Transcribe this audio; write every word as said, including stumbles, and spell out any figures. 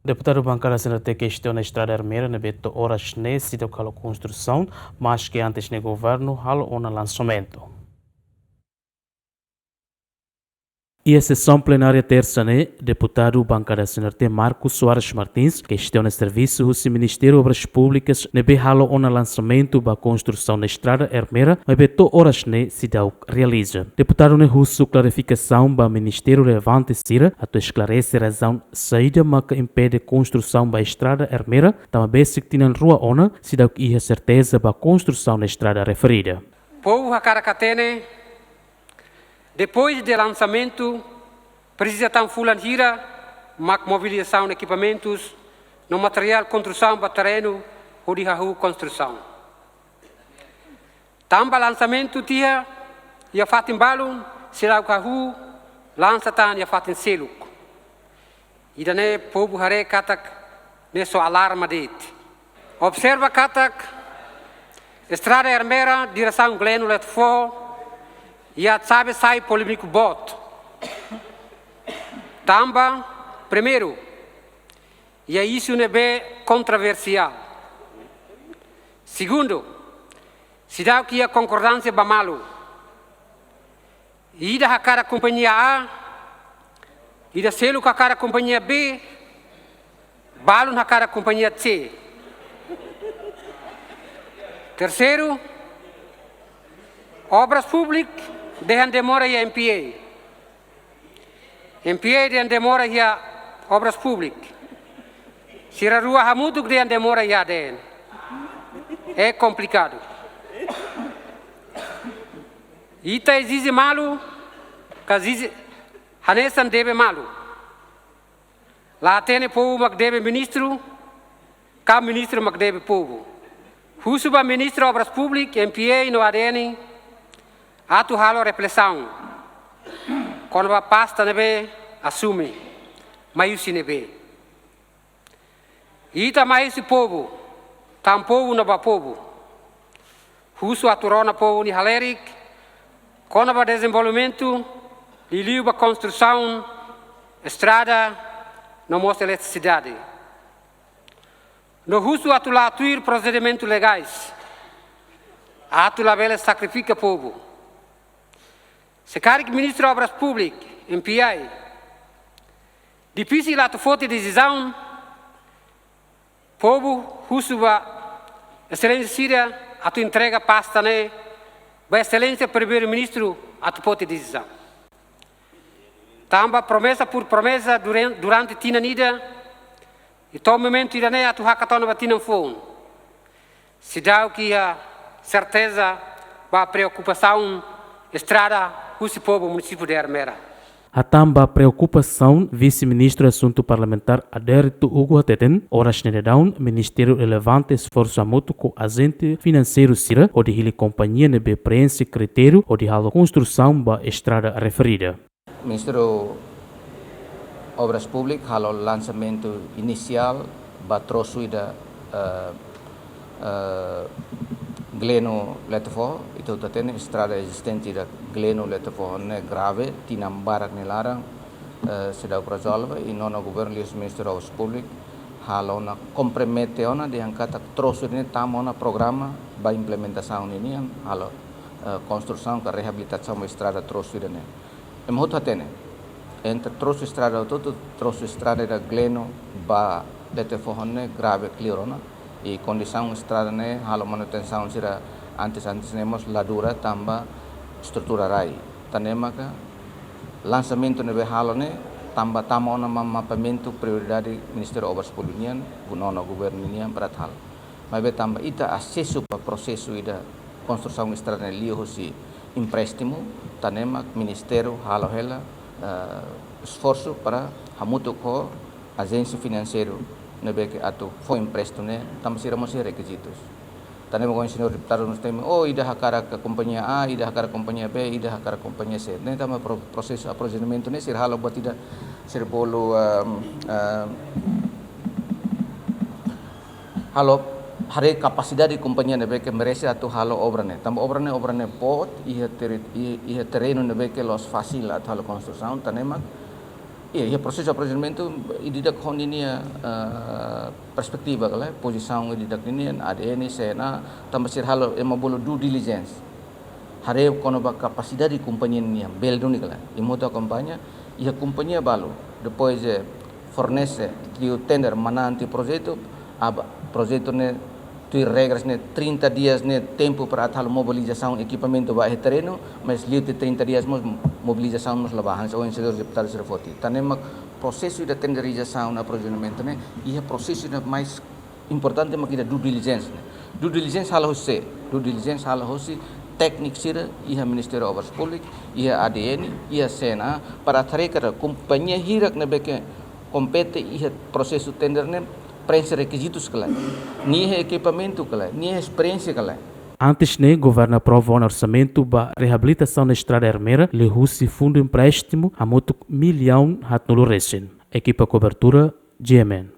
Deputadu Bankada C N R T kestiona estrada Ermera ne'ebé to'o oras ne'e seidauk halo konstrusaun, maske antes ne'e governu halo ona lansamentu. Iha sesaun plenária tersa ne'e, deputadu Bankada C N R T Marcos Soares Martins kestiona servisu husi Ministériu Obras Públikas ne'ebé halo ona lansamentu ba konstrusaun estrada Ermera, maibé to'o oras ne'e seidauk realiza. Deputadu ne'e husu klarifikasaun ba ministériu relevante sira atu esklarese razaun saida maka impede konstrusaun ba estrada Ermera, tanba besik tinan rua ona seidauk iha serteza ba konstrusaun estrada referida. Povu hakarak hatene, depois de lansamentu, presiza tan fulan hira mak mobilizasaun ekipamentus no materiál konstrusaun ba terrenu hodi hahú konstrusaun. Tanba lansamentu tiha iha fatin balun, seidauk hahú lansa tan iha fatin seluk. Ida-ne'e povu haree katak ne'e só alarma de'it. Observa katak estrada Ermera diresaun Gleno Letefoho iha xave sai polémiku boot. Tanba, primeiru, iha isu ne'ebé kontroversiál. Segundu, seidauk iha konkordánsia ba malu. Ida hakarak kompañia A, ida seluk hakarak kompañia B, balun hakarak kompañia C. Terseiru, Obras Públikas dehan demora iha M P A. M P A dehan demora iha Obras Públikas. Sira rua hamutuk dehan demora iha A D N. É komplikadu. Ita ezije malu, ka ezije hanesan debe malu. La hatene povu mak debe ministru, ka ministru mak debe povu. Husu ba Ministru Obras Públikas, M P A no A D N atu halo reflesaun kona-ba pasta ne'ebé asume, mai husi ne'ebé. Ita mai husi povu, tan povu no ba povu. Husu atu rona povu nia halerik kona-ba dezenvolvimentu, liuliu ba konstrusaun estrada no mós eletrisidade. No husu atu la tuir prosedimentu legais, atu labele sakrifika povu. Se karik Ministru Obras Públikas, M P A, difisil atu foti desizaun, povu husu ba Exelénsia sira atu entrega pasta ne'e ba Exelénsia Primeiru-Ministru atu foti desizaun. Tanba promesa por promesa duran-, durante tinan ida, i to'o momentu ida-ne'e atu hakat ona ba tinan foun. Seidauk iha serteza ba preokupasaun estrada husi povu munisípiu de Ermera. Hatán ba preokupasaun, Vise-Ministru Asuntu Parlamentár Adérito Hugo hateten, oras ne'e daudaun, ministériu relevante esforsu hamutuk ho ajente finanseiru sira hodi hili kompañia ne'ebé preenxe kritériu hodi halo konstrusaun ba estrada referida. Ministériu Obras Públikas halo lansamentu inisiál ba trosu ida, eh, eh, Gleno Letefoho, ita hotu hatene estrada ezistente ida Gleno Letefoho ne'e grave, tinan barak nia laran, eh, seidauk rezolve, i nonu governu liuhusi Ministériu Obras Públikas halo ona, kompromete ona dehan katak trosu ida-ne'e tama ona programa ba implementasaun ninian, halo, eh, konstrusaun ka reabilitasaun ba estrada trosu ida-ne'e. Ema hotu hatene, entre trosu estrada hotu-hotu, trosu estrada ida Gleno ba Letefoho ne'e grave kleur ona, i kondisaun estrada ne'e halo manutensaun sira antes-antes ne'e mós la dura tanba estrutura rai. Tan ne'e maka lansamentu ne'ebé halo ne'e tanba tama ona ma-, mapeamentu prioridade Ministériu Obras Públikas nian, gu-, nonu governu nian para atu halo. Maibé tanba ita asesu ba prosesu ida konstrusaun estrada ne'e liuhusi empréstimu, tan ne'e mak ministériu halo hela, eh, esforsu para hamutuk ho ajénsia finanseiru ne'ebé ke atu fó empréstimu ne'e, tanba sira mós iha rekizitus. Tan ne'e mak ohin señór deputadu mós temi, oh, ida hakarak kompañia A, ida hakarak kompañia B, ida hakarak kompañia C. Ne'e tanba pro-, prosesu aproveiamentu ne'e sira halo buat ida, sira bolu, ehm, ehm, halo haree kapasidade kompañia ne'ebé ke merese atu halo obra ne'e. Tanba obra ne'e, obra ne'e boot, iha teri-, iha, iha terrenu ne'ebé ke la'ós fasil atu halo konstrusaun, tan ne'e mak Iha, iha prosesu aprovizionamentu ida-idak ho ninia, eh, perspetiva ka lae, pozisaun ida-idak nian, A D N, C N A, tanba sira halo ema bolu due diligence. Haree kona-ba kapasidade kompañia nian, bele duni ka lae. Imi hotu akompaña, iha kompañia balu, depois, eh, fornese, liu tender, manán tiha projetu, aban, projetu ne'e tuir regras ne'e trinta dias ne'e tempu para atu halo mobilizasaun ekipamentu ba iha terrenu, mas liu tiha trinta dias mós mobilizasaun mós la bá, hanesan ohin señór deputadu sira foti. Tan ne'e mak prosesu ida tenderizasaun no aprovizionamentu ne'e, iha prosesu ida mais importante mak ida due diligence ne'e. Due diligence halo hosi sé? Due diligence halo hosi tékniku sira iha Ministériu Obras Públikas, iha A D N, iha C N A, para atu haree katak kompañia hirak ne'ebé ke kompete iha prosesu tender ne'e preenxe rekizitus ka lae, nia iha ekipamentu ka lae, nia iha esperiénsia ka lae. Antes ne'e, governu aprova ona orsamentu ba reabilitasaun estrada Ermera liuhusi fundu empréstimu hamutuk millaun haatnulu resin. Ekipa kobertura, G M N.